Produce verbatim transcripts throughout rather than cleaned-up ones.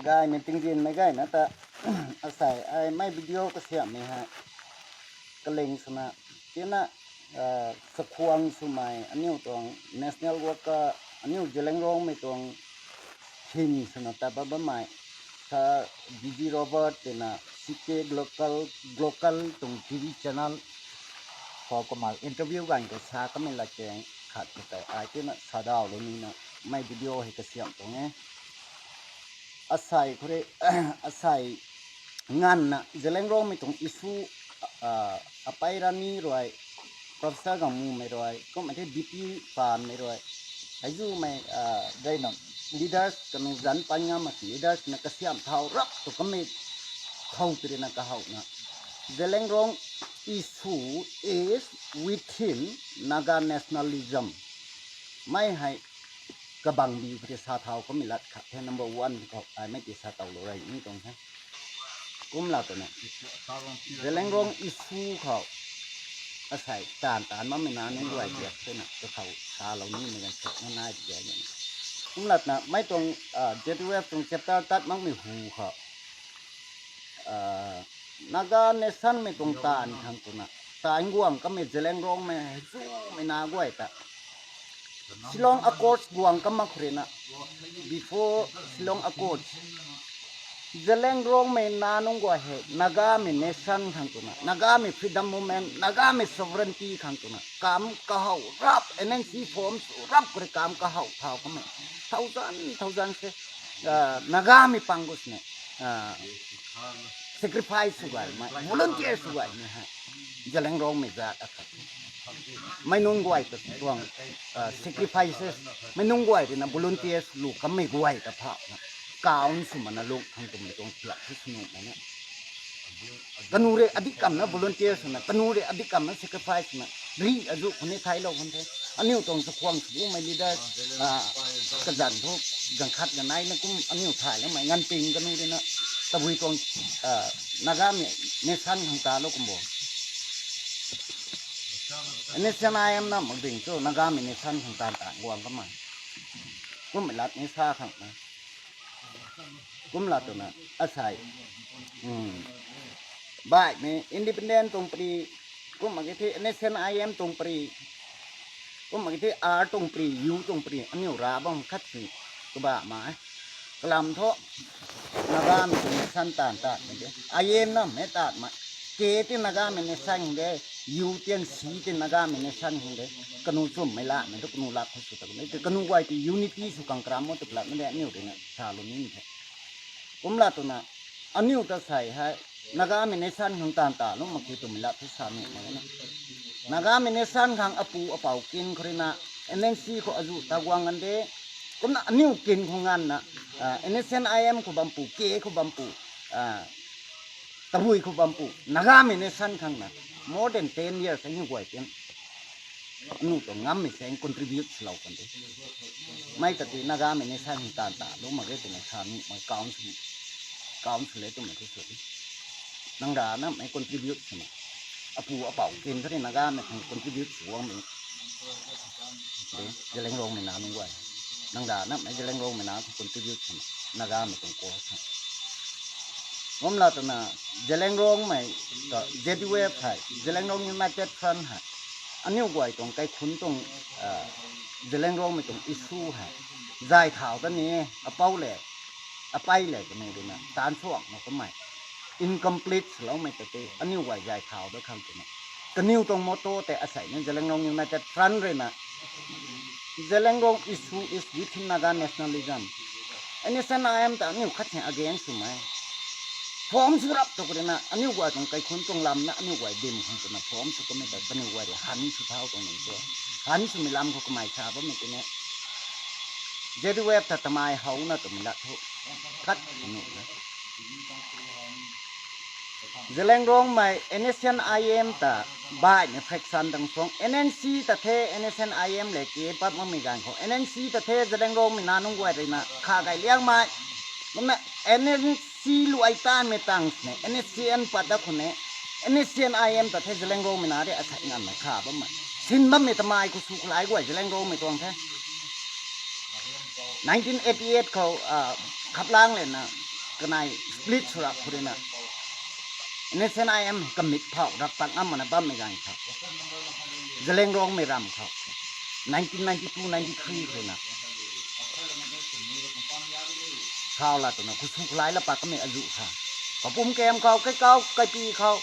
Gaymei tingzin mei gayna ta asei ai mei video kasiamhmei hei kaling swna tina, sakhuang swmei aniu tuang national worker, aniu Zeliangrongmei tuang hin swna tat bam bammei sa, G G Robert tina C K Global, Global tuang T V channel khou kumna interview ganv khou sa kamei latkaeng khat khou tei ai tina sadaw lou nina mei video hei kasiamh tuang e. Asei khou rui, asei nganvna Zeliangrongmei tuang issue, Apei Rani rui, Professor Gangmumei rui, kumna the B P Panmei rui, heizumei, gayna leaders kanu zanc pan ngam mak leaders na kasiamh thau rap tu kamei khou tirina kahowna, Zeliangrong issue is within Naga nationalism. Mei hei kabangbi khou rui sa thau kamei lat khat the number one khou ai mei ti sa towlou rey ni tuang the. Kumla twna Zeliangrong issue khou asei taanv taanv bammei nac nunc guay biak thena kakhou salou nimei ganv khou na nai ti e. Kumla twna mei tuang Z W F tuang chapter tat makmei hu khou Naga nationmei tuang taanv khang twna taanv guang kamei Zeliangrongmei heizumei nac guay ta Shillong Accords guang kam mak khou rui na, before Shillong Accords, Zeliangrongmei nac nunc guay hei Nagamei nation khang twna, Nagamei freedom movement, Nagamei sovereignty khang twna kam kahow rap, N N C form sw rap khou rui kam kahow thau kamei thousand thousand se Nagamei pang gu swna sacrifice sw gaymei, volunteer sw gaymei hei Zeliangrongmei zat akhat mei nunc guay ta tuang sacrifices, mei nunc guay rui na volunteers lu kammei guay ta phau na kaun sw mana lung khang twmei tuang thiak sw sw nuhmei na kanu rui adik kamna volunteer swna, kanu rui adik kamna sacrifice swna, ri azu khou ni thailou khang the. Aniu tuang chakhwang swmei leader kazanc thu, ganv khat ganv nai na kum aniu thay lamei nganping kanu rui na, tabui tuang Nagamei nation khang talou kum bo. N S C N I M na mak ding chu Nagamei nation khang tan tan guang kamei. Kummei lat ni sa khang na. Kumla twna asei baihmei independent tuang pri, kumna ki the N S C N I M tuang pri, kumna ki the R tuang pri, U tuang pri, aniu ra bam khat si kabahmei kalam thu Nagamei tuang nation tan tatmei de. I M namei tatmei ke ti Nagamei nation de, U tian C ti Nagamei nation de. Kanu chwmmei latmei tu kanu lat khou sw ta kanu guay ti unity sw kang karam mo tu latmei de aniu rui na salou ni the. Kumla twna aniu ta sei hei Nagamei nation khang tan talou mak ki twmei lat thu sa nuhmei na. Nagamei nation khang apu apou kin khou rui na N N C khou azu ta guang ngan de. Kumna aniu kin khou nganvna N S C N I M khou bampu, K khou bampu, tabui khou bampu Nagamei nation khang na more than ten years aniu guay tin anu tuang ngammei se contribute swlou kan de. Mei ta ti Nagamei nation khang tan talou mak ge twna sa nuhmei council, council e twmei thu sw di. Nang ra namei contribute swna, apu apou kin khou rui Nagamei khang contribute sw guangmei de, Zeliangrongmei nac nunc guay. Nang ra namei Zeliangrongmei nac khou contribute swna, Nagamei tuang cause khang. Kumla twna Zeliangrongmei ta Z U F hei, Zeliangrong United Front hei, aniu guay tuang kaikhunc tuang Zeliangrongmei tuang issue hei zay thau ta ni, apou le, apei le kaniw rui na taanv suakna kummei incomplete swloumei ta tei aniu guay zay thau da khang twna. Kaniw tuang motto tei asei ni Zeliangrong United Front rui na Zeliangrong issue is within Naga nationalism. N S C N I M ta aniu khat hei against swmei. Form sw rap tu khou rui na aniu guay tuang kaikhunc tuang lam na aniu guay dim khang twna form sw kamei ta kaniw guay rui han sw thau tuang ni tu. Han swmei lam khou kamei sa bammei tini Z U F ta tamei howna twmei lat thu khat nuh na. Zeliangrongmei N S C N I M ta baihmei fraction dang suang N N C ta the, N S C N I M le ke pat makmei ganv khou N N C ta the Zeliangrongmei nac nunc guay rui na kha gay liangmei. Kumna N N C luai tanmei tang sini N S C N pat da khou ni N S C N I M ta the Zeliangrongmei nac rui asei nganvmei kha bammei sin bammei tamei khou sw khou lai guay Zeliangrongmei tuang the. Nineteen eighty eight khou Khaplang le na kanei split swrap khou ruina N S N I M commit phau rak pat ngam mana bammei ganv khou, Zeliangrongmei ram khou, nineteen ninety two ninety three khou ruina, khau la twna khou sw khalai la pat kamei azuh kha. Kapum kem khou, kaikau, kaipi khou,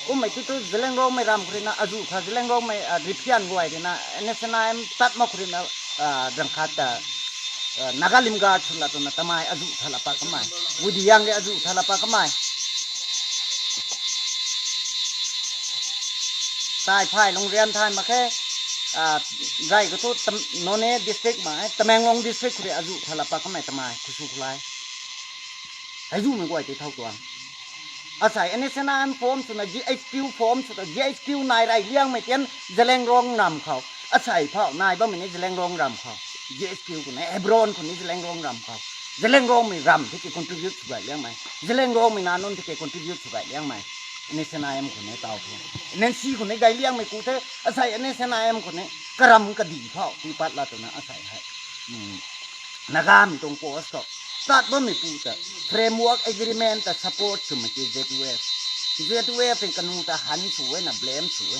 kummei ti tu Zeliangrongmei ram khou ruina azuh kha, Zeliangrongmei, ah, riphian guay ruina, N S N I M tat mak khou ruina, ah, rangkhat ta, ah, Naga Limga chun la twna tamai azuh tha la pat kamei. Widi yang de azuh tha la pat kamei. Tai phai lung rian thai mak khe, ah, gay ka tu tam-, Noney district ma, eh, Tamenglong district khou rui azuh tha la pat kamei tamai, khou sw khalai. Hei zumei guay tei thau tuang. Asei N S N I M form swna, G H Q form swna, G H Q nai rey liangmei tian Zeliangrong ram khou. Asei phau nai bammei ni Zeliangrong ram khou. G H Q khou ni, Hebron khou ni Zeliangrong ram khou. Zeliangrongmei ram tiki contribute sw gay liangmei. Zeliangrongmei nac nunc tiki contribute sw gay liangmei. N S N I M khou ni tau khou. N N C khou ni gay liangmei ku the, asei N S N I M khou ni karam kadi phau, tii pat la twna asei hei. Hmm. Nagamei tuang cause khou. Tat bammei pu ta. Framework agreement ta support swmei ki Z U F. Z U F in kanu ta han sw e na blame sw e.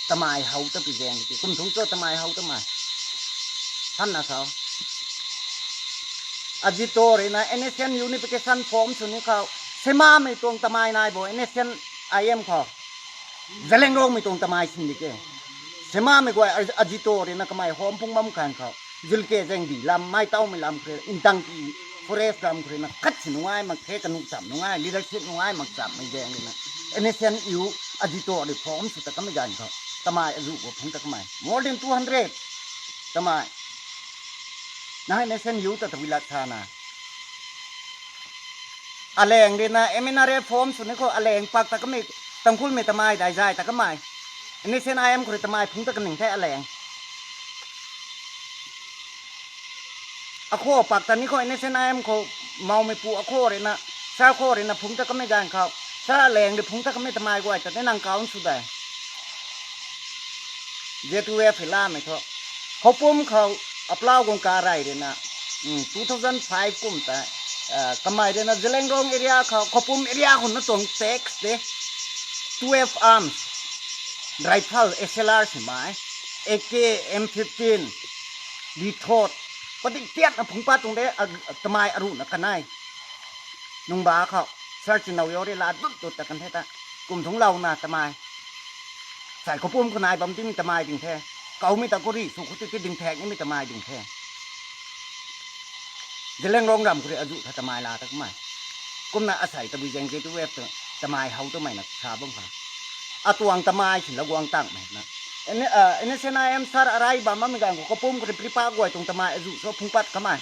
Tamai how ta pi zaeng ki. Kum thung cho tamai how ta mai. Han na sao. Ajito ruina N S N unification form sw ni khou. Semamei tuang tamai nai bo N S N I M khou. Zeliangrongmei tuang tamai sin di ke. Semamei guay Ajito ruina kamei hom phung bam kan khou. Zilke zaeng di lam, mei tawmei lam khou, intang ki forest lam khou ruina khat si nungai mak the, kanu cham nungai, leadership nungai mak chammei zaeng ruina. N S N U Ajito rui form sw ta kamei ganv khou. Tamai azuh bo phung ta kamei. More than two hundred. Tamai. Na N S N U ta tabui lat sa na. Aleng ruina M N R F form sw ni khou aleng pak ta kamei, Tangkhulmei tamai dai zay ta kamei. N S N I M khou rui tamai phung ta kaning the aleng. Akho pak ta ni khou N S N I M khou mawmei pu akho ruina, sir khou ruina phung ta kamei ganv khou. Sir aleng rui phung ta kamei tamai guay ta ni nang kaun sw dai. Z U F hei lamei thu. Khoupum khou aplau guang ka rey ruina, mm, two thousand five kum ta, ah, kamei ruina Zeliangrong area khou, Khoupum area khou na tuang tax de. Twelve arms, rifle, S L R si mai, A K, M fifteen, di thot, padik tiatna phungc pat tuang de, ah, tamai aruhna kanei. Nungba khou, sir Chinnaoyo rui la dut dut ta kan the ta, kum thungc louna tamai. Sai Khoupum khou nai bam timei tamai ding the. Kaumei ta khou rih sw khou ti ti ding thek nimei tamai ding the. Zeliangrong ram khou rui azuh tha tamai la ta kamei. Kumna asei tabui zaeng Z U F ta tamai how twmei na sa bam kha. Atuang tamai sin la guang tangmei na. N-, ah, N S N I M sir arai bam bammei ganv khou Khoupum khou rui pripa guay tuang tamai azuh sw phungc pat kamei.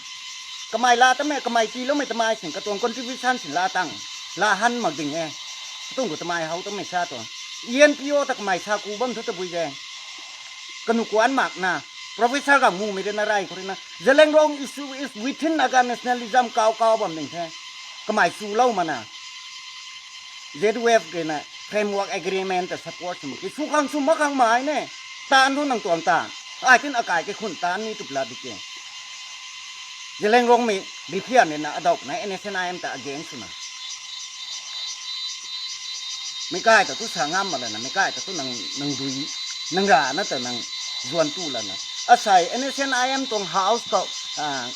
Kamei la tamei, kamei tiiloumei tamai sin katuang contribution sin la tang, la han mak ding e. Katuang khou tamai how twmei sa tuang. E N P O ta kamei sa ku bam thu tabui zaeng. Kanu kuan makna, Professor Gangmumei ruina rey khou ruina, Zeliangrong issue is within Naga nationalism kau kau bam ding the. Kamei swlou mana. Z U F ruina framework agreement ta support sw mak ki, sw khang sw mak khang mai ne. Taanv thu nang tuang taanv. Ai tin akai kaikhunh taanv ni tu pla di ke. Zeliangrongmei riphian ruina adauhna N S N I M ta against swna. Meic kai ta tu sa ngam mak lana, meic kai ta tu nang, nang dui, nang rana ta nang zuan tu lana. Asei N S N I M tuang house khou, ah,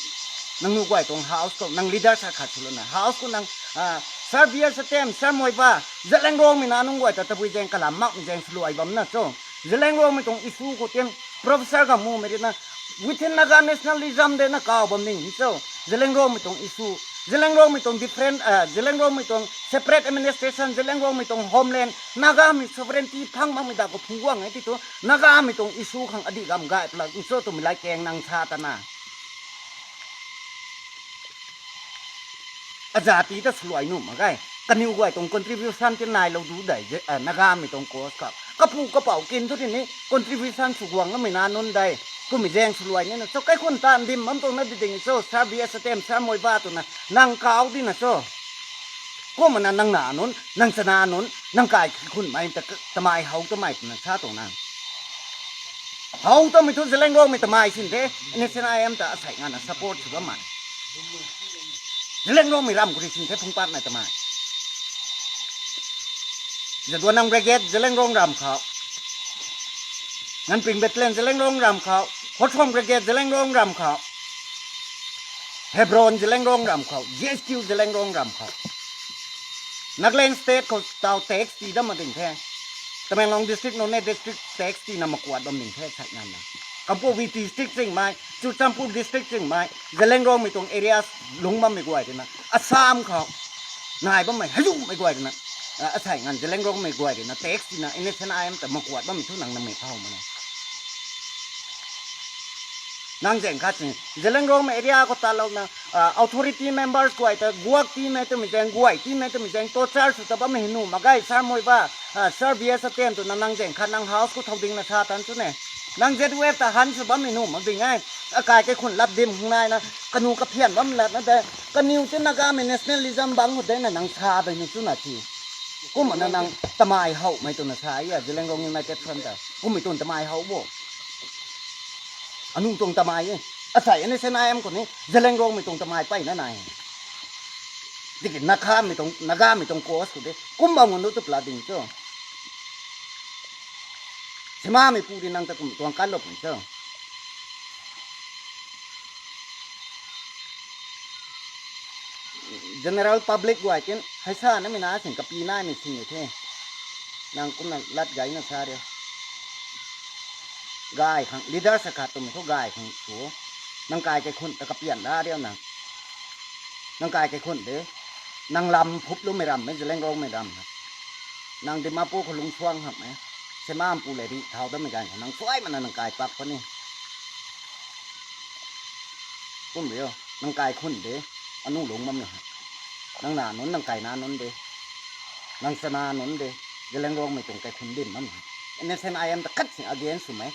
nang nu guay tuang house khou, nang leader sa khat sw lana. House khou nang, ah, Sir B S Satem, Sir Moiba, Zeliangrongmei nac nunc guay ta tabui zaeng kalam makmei zaeng swluai bam na cho. Zeliangrongmei tuang issue khou tin, Professor Gangmumei ruina, within Naga nationalism de na kau bam ning cho. Zeliangrongmei tuang issue, Zeliangrongmei tuang different, ah, Zeliangrongmei tuang separate administration, Zeliangrongmei tuang homeland, Nagamei sovereignty phang makmei da khou phungc guang e ti tu, Nagamei tuang issue khang adih gam gay pla cho twmei lai keng nang sa ta na. Ajati ta swluai nuh mak ge. Kaniw guay tuang contribution ti nailou du dei, ah, Nagamei tuang cause khou. Kapu kapou kin thu tini contribution sw guang namei nac nunc dei. Kummei zaeng swluai nina cho, kaikhunh taanv dim bam tuang na di ding cho, Sir B S Satem, Sir Moiba twna, nang kau dina cho. Kumna nang nac nunc, nang chana nunc, nang kai kaikhunhmei ta tamei how twmei twna sa tuang na. How twmei thu Zeliangrongmei tamei sin the, N S N I M ta asei ngana support sw bammei. Zeliangrongmei ram khou ri sin the phungpat nai tamei. Jadonang Brigade Zeliangrong ram khou, Nganping Battalion Zeliangrong ram khou, Hothrong Brigade Zeliangrong ram khou, Hebron Zeliangrong ram khou, G S Q Zeliangrong ram khou, Nagaland State khou tau tax ti dam ma ding the. Tamenglong District, Noney District tax tina makuat bam ding the sai nganna. Kangpokpi District chingmei, Churachandpur District chingmei, Zeliangrongmei tuang areas lungc bammei guay rina, Assam khou nai bammei hei zumei guay rina, asei ngan Zeliangrongmei guay rina tax tina N S N I M ta makuat bammei thu nang namei khou mana. Nang zaeng khat si Zeliangrongmei area khou talouna, authority members guay ta guak timei twmei zaeng, guay timei twmei zaeng, torture sw ta bammei hei nuh mak ge, Sir Muivah, Sir B S Atem twna nang zaeng khat nang house khou thau dingna sa tan chu ne. Nang Z W F ta han sw bammei nuh mak ding e. Akai kaikhunc lat dim hung naina, kanu kaphian bam latna de, kaniw ti Nagamei nationalism bang khou dena nang sa dei nu chuna ti. Kumna nang tamei howmei twna sa e, Zeliangrong United Front ta. Kummei tun tamei how bo. Anu tuang tamei e. Asei N S N I M khou ni Zeliangrongmei tuang tamei peyna nai. Tiki Nagamei tuang, Nagamei tuang cause khou de. Kum bam ngun du tu pla ding cho. Simamei pu di nang ta kum tuang kalop ni cho. General public guay tin hei sa namei na sin kapi naimei sin ni the. Nang kumna lat gayna sa rio. Gay khang leader sa khat twmei thu gay khang tu. Nang kai kaikhunc ta kapian da rio nang. Nang kai kaikhunc de. Nang lam phuploumei ram mei, Zeliangrongmei ram. Nang Dimapur khou lungcsuang hamh e. Simampu le rih thau damei ganv khou nang suai mana nang kai pak puni. Kum rio, nang kaikhunc de, anu lungc bammei. Nang na nunc, nang kai na nunc de. Nang chana nunc de, Zeliangrongmei tuang kaikhunc dim bammei. N S N I M ta khat si against swmei.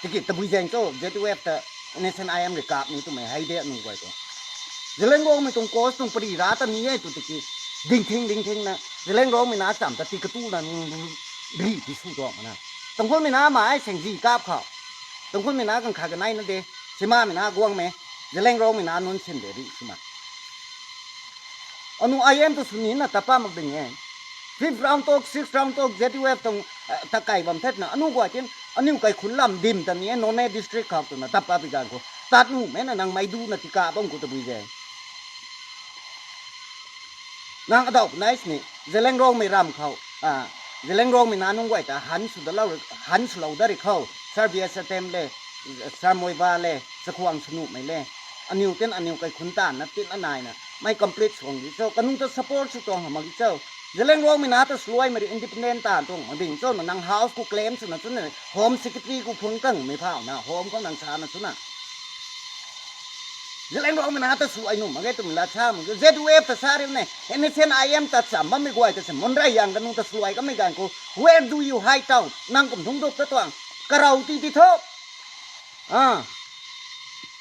Tiki tabui zaeng cho, Z W F ta N S N I M rui kap ni twmei hei de anu guay tu. Zeliangrongmei tuang cause tuang pari ra ta ni e tu tiki. Dingthing, dingthing na, Zeliangrongmei na cham ta ti katu na, ri ti sw tuang na. Tangkhulmei na ma ai seng zi kap khou. Tangkhulmei na kang kha kanei na de, Simamei na guangmei, Zeliangrongmei na nunc sin de ri sw ma. Anu I M tu sw ni na tapa mak ding e. Fifth round talk, sixth round talk, Z W F tuang, ta kai bam thet na, anu guay tin, aniu kaikhunc lam dim ta ni e, Noney District khou twna tapa pi ganv khou. Tat numei na nang mei du na tika bam khou tabui zaeng. Nang adau nai sini, Zeliangrongmei ram khou, Zeliangrongmei na nunc guay ta han sw dalou, han swlou da ri khou, Sir B S Atem le, Sir Muivah le, Sakhuang Shanumei le, aniu tin aniu kaikhunc taanv na tin anaina, mei complete swang di cho, kanu ta support sw tuang hamh mak di cho. Zeliangrongmei na ta swluaimei ri independent taanv tuang mak ding cho, na nang house khou claim swna chuna, Home Secretary khou phung kangmei phau na, home khou nang sa na chuna. Zeliangrongmei na ta swluai nuh mak ge twmei lat sa mak ge, Z W F ta sa riu ne, N S N I M ta cham bammei guay ta se, Munrei Yang kanu ta swluai kamei ganv khou, where do you hide out? Nang kum thungc duk ta tuang, karau ti ti tho.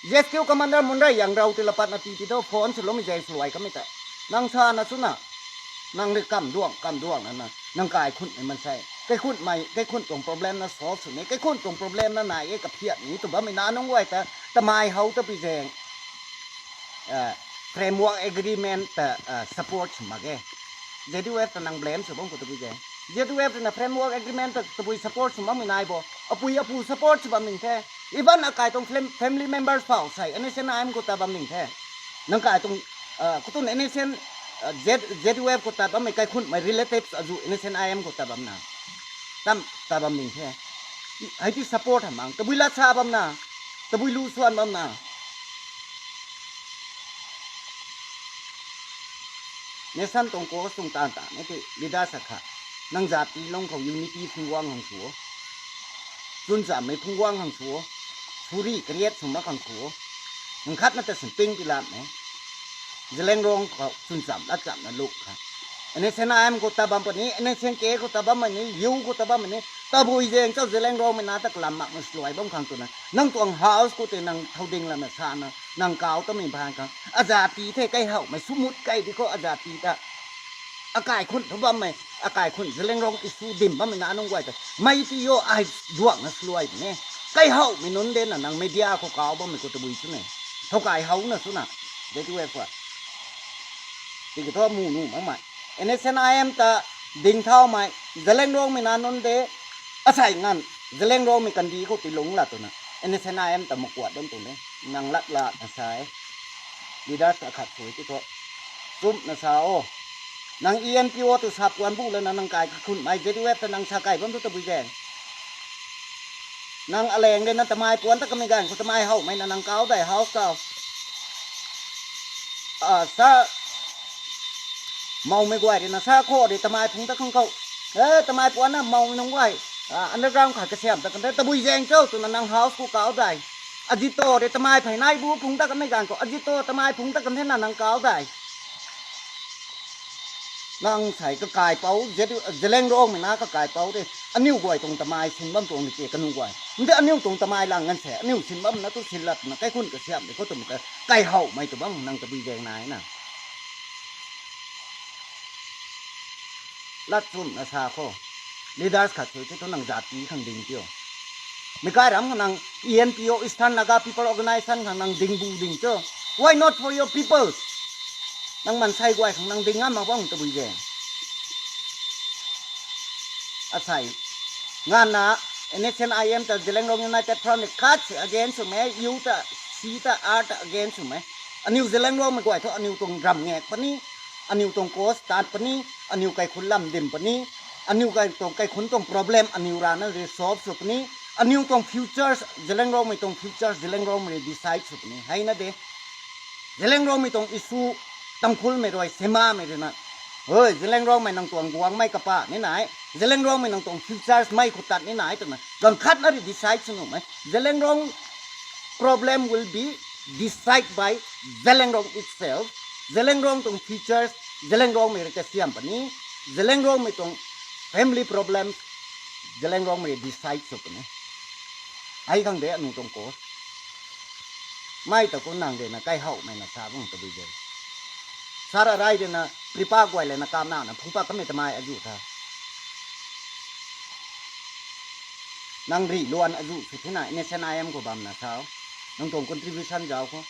Z S Q commander Munrei Yang rau ti lapatna ti ti tho, phone swloumei zaeng swluai kamei ta. Nang sa na chuna, nang ri kam duang, kam duang na na, nang kaikhunc mei mansei. Kaikhunc mei, kaikhunc tuang problem na solve sw ni, kaikhunc tuang problem na nai e kaphiat ni, tu bammei na nunc guay ta, tamei how ta pi zaeng. Framework Agreement ta support sw mak ge. Z W F ta nang blame sw bam khou tabui zaeng. Z W F na Framework Agreement ta tabui support sw bammei nai bo. Apui apu support sw bam ning the. Even akai tuang fam-, family members phau sei, N S N I M khou ta bam ning the. Nang kai tuang, kutun N S N, Z, Z W F khou ta bammei kaikhunc mei relatives azu N S N I M khou ta bam na. Tam ta bam ning the. Hei ti support hamh mang. Tabui lat sa bam na. Tabui lu suan bam na. Nation tuang cause tuang taanv ta, ne ti leader sa kha. Nang jati lung khou unity phungc guang hang sw o. Chwnchammei phungc guang hang sw o. Suri create sw mak khang sw o. Nang khat na ta sin ping pi lat ne. Zeliangrong khou chwncham lat cham na luk kha. N S N I M khou ta bam puni, N S N K khou ta bam mei ni, U khou ta bam mei ni, tabui zaeng chau Zeliangrongmei na ta kalam mak na swluai bam khang twna. Nang tuang house khou tei nang thau ding lana sa na, nang kau tamei bang khang. Ajati the kai howmei sumut kai di khou ajati ta. Akai khun thu bammei, akai khun Zeliangrong issue dim bammei na nunc guay ta. Mei ti yo ai duang na swluai ne. Kai howmei nunc de na nang media khou kau bammei khou tabui chu ne. Thau kai how na sw na. Dei tu e khou. Tiki thu mu nuh makmei. N S C N I M ta ding thaumei, Zeliangrongmei nac nunc de, asei nganv, Zeliangrongmei kandih khou tilungc la twna, N S C N I M ta makuat dam tuang de, nang lat la na sa e. Leaders akhat sui ti thu, chumna sa o. Nang E N P O tu sa puan bu lana nang kai kakhunmei Z U F ta nang sa kai bam thu tabui zaeng. Nang aleng de na tamei puan ta kamei ganv khou tamei howmei na nang kau dai house tau. A, sa mowmei guay rui na sa khou rui tamei phungc ta khang khou. E, tamei puan na mowmei nunc guay. A, underground khat kasiam ta kan the tabui zaeng cho twna nang house khou kau dai. Azito rui tamei phey nai bu phungc ta kamei ganv khou. Azito tamei phungc ta kan the na nang kau dai. Nang sei kakaipouc, Zeliangrongmei na kakaipouc de. Aniu guay tuang tamei sin bam tuang di ke kanu guay. Nde aniu tuang tamei lang ngan se, aniu sin bam na tu sin lat na kaikhun kasiam de khou twmei ta, kaihowmei tu bam nang tabui zaeng nai na. Lat chumna sa khou. Leaders khat sui ti thu nang zat pi khang ding tio. Meic kai ram khou nang E N P O, Eastern Naga People Organization khang nang ding bu ding cho. Why not for your people? Nang mansei guay khang nang ding ngam mak bam tabui zaeng. Asei nganvna N S C N I M ta Zeliangrong United Front ni khat si against swmei, U ta, C ta, R ta against swmei. Aniu Zeliangrongmei guay thu aniu tuang ram ngak puni, aniu tuang cause tat puni, aniu kaikhun lam dim puni, aniu kai tuang kaikhun tuang problem aniu rana resolve sw puni, aniu tuang futures, Zeliangrongmei tuang futures, Zeliangrongmei rui decide sw puni. Hei na de. Zeliangrongmei tuang issue, Tangkhulmei rui, Semamei rui na. Hei, Zeliangrongmei nang tuang guangmei kapa ni nai. Zeliangrongmei nang tuang futures mei khou tat ni nai twna. Ganv khat na rui decide sw nuhmei. Zeliangrong problem will be decide by Zeliangrong itself. Zeliangrong tuang futures, Zeliangrongmei rui kasiam puni. Zeliangrongmei tuang family problem, Zeliangrongmei rui decide sw puni. Hei khang de anu tuang ko. Mei ta ku nang de na kaihowmei na sa bam tabui de. Sara rai de na pripa guay le na kamna na phungc pat kamei tamei azu tha. Nang rih luan azu sw thina N S C N I M khou bam na sa o. Nang tuang contribution zauc khou.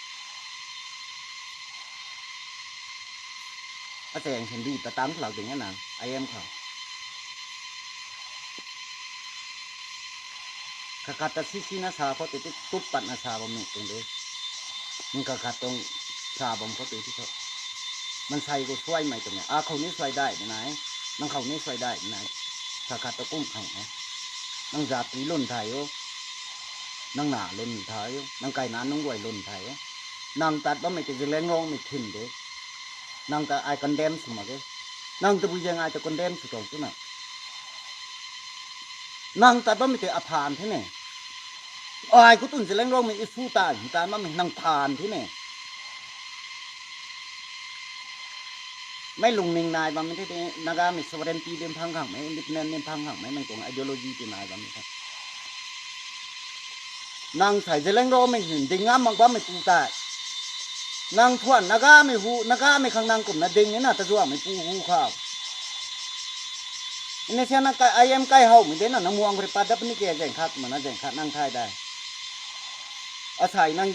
Achaeng sin rih patang lak ding e na I M khou. Kakhat ta sisi na sa khou tei tup patna sa bam nuh tuang de. Nang kakhat tuang sa bam khou tei ti tho. Mansei khou suaimei twmei. A khou ni suai dai de nai. Nang khou ni suai dai de nai. Kakhat ta kum khang e. Nang zat tui lun thay o. Nang na lun thay o. Nang kaina nunc guay lun thay o. Nang tat bammei tei Zeliangrongmei thin de. Nang ta ai condemn sw mak ge. Nang tabui zaeng ai ta condemn sw tuang twna. Nang tat bammei tei aphaan the ne. Ai khou tun Zeliangrongmei issue ta, ta bammei nang phaan the ne. Mei lungning nai bammei the, Nagamei sovereignty din phang khangmei, independent din phang khangmei, nang tuang ideology ti nai bammei the. Nang sei Zeliangrongmei hin ding ngam mak bammei pu tei. Nang thuan Nagamei hu, Nagamei khang nang kumna ding e na tazuangmei pu hu khou. N S C N I M kaihowmei de na nang muang khou rui pat dat puni ke zaeng khat mana zaeng khat nang thay dai. Asei nang,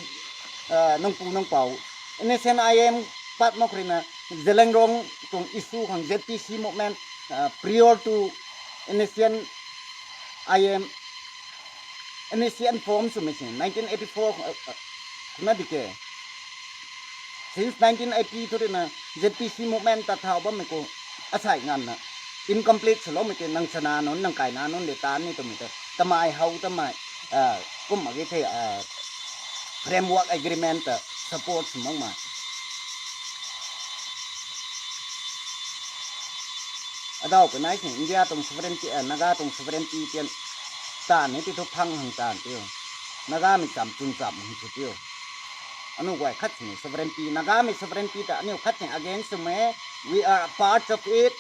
nang pu nang pou. N S C N I M pat mak khou rui na Zeliangrong tuang issue khang Z P C movement, prior to N S C N I M, N S C N form swmei sin nineteen eighty four, na di ke. Since nineteen eighty thu rui na Z P C movement ta thau bammei khou asei nganvna incomplete swloumei tei nang chana nunc, nang kaina nunc de taan ni twmei ta tamei how tamei, kum mak ge the, framework agreement ta support sw makmei. Adau kanai sin India tuang sovereignty, Naga tuang sovereignty tian taan ni ti thu phang hang taan tiu. Nagamei cham chun cham hang sw tiu. Aniu guay khat sini sovereignty, Nagamei sovereignty ta aniu khat sini against swmei, we are a part of it.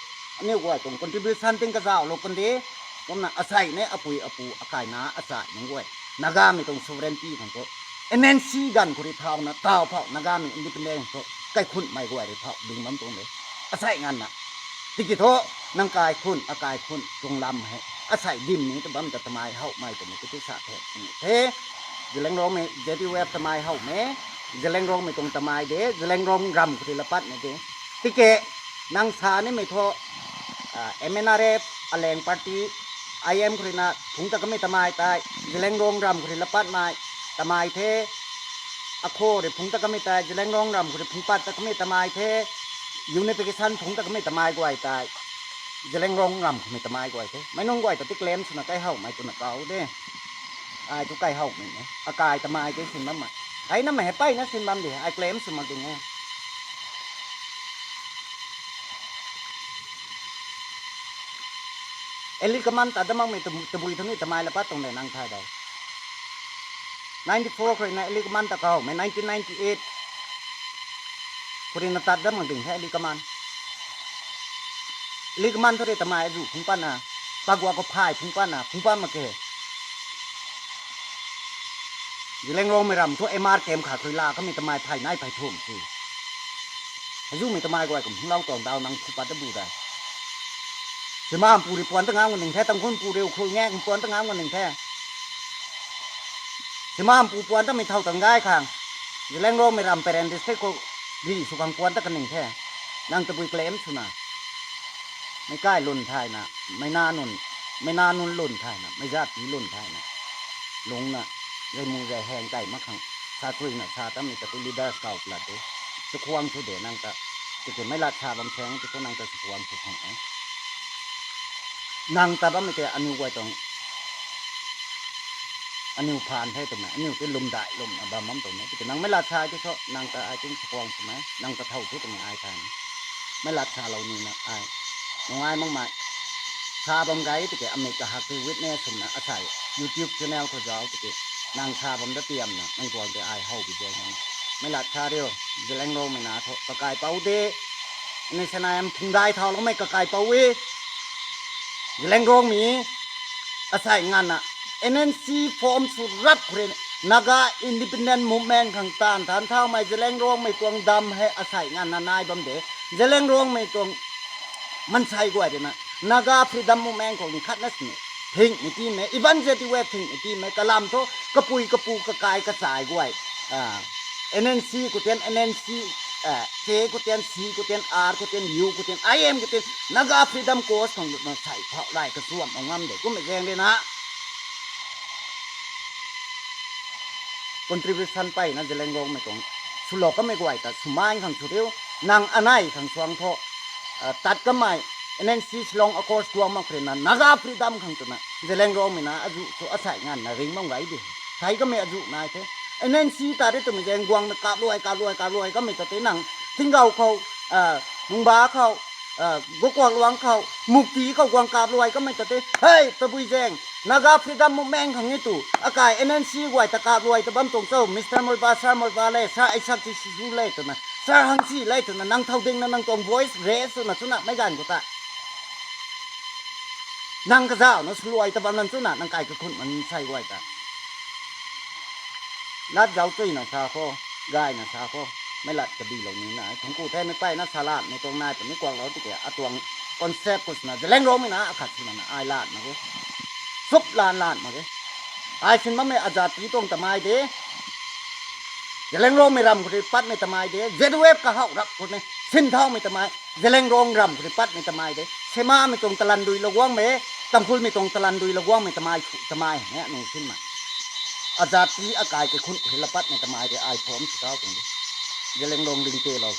Aniu guay tuang contribution ting kazauhlou pun de. Kumna asei ni apui apu akaina achai nunc guay Nagamei tuang sovereignty khang thu N N C ganv khou rui thauna tau phau Nagamei independent thu kaikhunhmei guay rui phau ding bam tuang de. Asei nganvna tiki thu nang kaikhunh, akaikhunh tuang lam hei asei dim ni ta bam ta tamei howmei twmei ti tu sa the, the. Zeliangrongmei Z U F tamei howmei, Zeliangrongmei tuang tamei de, Zeliangrong ram khou rui lapatmei de. Tiki nang sa nimei thu, ah, M N R F, Aleng party, I M khou rui na phungc ta kamei tamei tei, Zeliangrong ram khou rui lapatmei tamei the, Akho rui phungc ta kamei tei, Zeliangrong ram khou rui phungc pat ta kamei tamei the, unification phungc ta kamei tamei guay tei, Zeliangrong ram khoumei tamei guay the. Meic nunc guay ta ti claim swna kai howmei twna kau de. Ai thu kai howmei e. Akai tamei tei sin bammei. Ai namei hei peyna sin bam di. Ai claim sw mak ding e. Elite command tat dat makmei tabui, tabui thu ni tamei lapat tuang de nang thay de. Ninety four khou rui na elite command ta kahowmei, nineteen ninety eight khou rui na tat dat mak ding the elite command. Elite command thu rui tamei azuh phungc patna, paguak khou phay phungc patna, phungc pat mak ke. Zeliangrongmei ram thu M R kem kha khou rui la kamei tamei phay nai phay thum si. Hezumei tamei guay kum hunglau tuang daw nang phu pat ta bu dai. Simampu rui puan ta ngam nga ning the, Tangkhulpu rui Ukhrul ngak puan ta ngam nga ning the. Simampu puan ta mei thau tang gay khang. Zeliangrongmei ram Peren district khou ri sw khang puan ta kaning the. Nang tabui claim swna. Meic kai lun thayna, meic na nunc, meic na nunc lun thayna, meic zat pi lun thayna. Lungna, zai mu zai heng kai mak khang, sa chuina sa tamei ta tu leaders kau plat de. Chakhwang thu de nang ta, tiki meic lat sa bam theng, tiki nang ta chakhwang thu khang e. Nang ta bammei tei aniu guay tuang, aniu phaan the twmei, aniu tei lwmdai lwmna bam bam tuang e. Tiki nang meic lat sa tei thu, nang ta ai tin chakhwang twmei, nang ta thow thu twmei ai than. Meic lat salou nina ai. Nung ai makmei. Sa bam gay tiki amei kahak tei witness swna asei YouTube channel khou zauc tiki. Nang sa bam da tiamna, nang tuang tei ai how bi de nang. Meic lat sa riu, Zeliangrongmei na thu, kakai pou de. Ni sanai am phungdai thauloumei kakai pou e. Zeliangrongmei, asei nganvna, N N C form sw rap khou rui, Naga Independent Movement khang taanv than thaumei Zeliangrongmei tuang dam hei asei nganvna nai bam de. Zeliangrongmei tuang mansei guay rui na, Naga Freedom Movement khou nkhatna sini. Thingmei timei, even Z U F thingmei timei, kalam thu, kapui kapu kakai kachai guay. Ah, N N C khou tian, N N C, ah, K khou tian, C khou tian, R khou tian, U khou tian, I M khou tian, Naga Freedom Cause khang lutna sei phau lai kachuam ong ngam de. Kummei zaeng rui na. Contribution peyna Zeliangrongmei tuang swlou kamei guay ta swmai khang sw riu, nang anei khang suang thu, ah, tat kamei, N N C Shillong Accords tuang mak khou rui na, Naga Freedom khang twna, Zeliangrongmei na azuh thu asei nganvna ring bam gay di. Thei kamei azuh nai the. N N C ta de twmei zaeng guangna kapluai, kapluai, kapluai kamei ta tei nang, Tinggow khou, ah, Nungba khou, ah, Gokuakluang khou, Mukti khou guang kapluai kamei ta tei. Hei, tabui zaeng, Naga Freedom Movement khang e tu, akai N N C guay ta kapluai ta bam tuang cho, Mister Moipa, Sir Moipa le, Sir Aisak Tisisu le twna, Sir Hangsi le twna, nang thow dingna nang tuang voice raise swna chuna meic ganv khou ta. Nang kazauhna swluai ta bam nang chuna, nang kai kakhun mansei guay ta. Lat zauc chuina sa khou, gayna sa khou, meic lat kadilou nina, thungku the mei peyna sa latmei tuang nai puni kuaklou tiki, atuang concept khou swna, Zeliangrongmei na akhat swna na ai lat mak e. Sup lan lan mak e. Ai sin bammei azati tuang tamei de. Zeliangrongmei ram khou rui patmei tamei de. Z U F kahaw rap khou ni sin thaumei tamei. Zeliangrong ram khou rui patmei tamei de. Semamei tuang talan dui lou guangmei, Tangkhulmei tuang talan dui lou guangmei tamei thu tamei ne nung sinmei. Azati akai kakhun khou rui lapatmei tamei de ai form sw tau tuang de. Zeliangrong ling telou.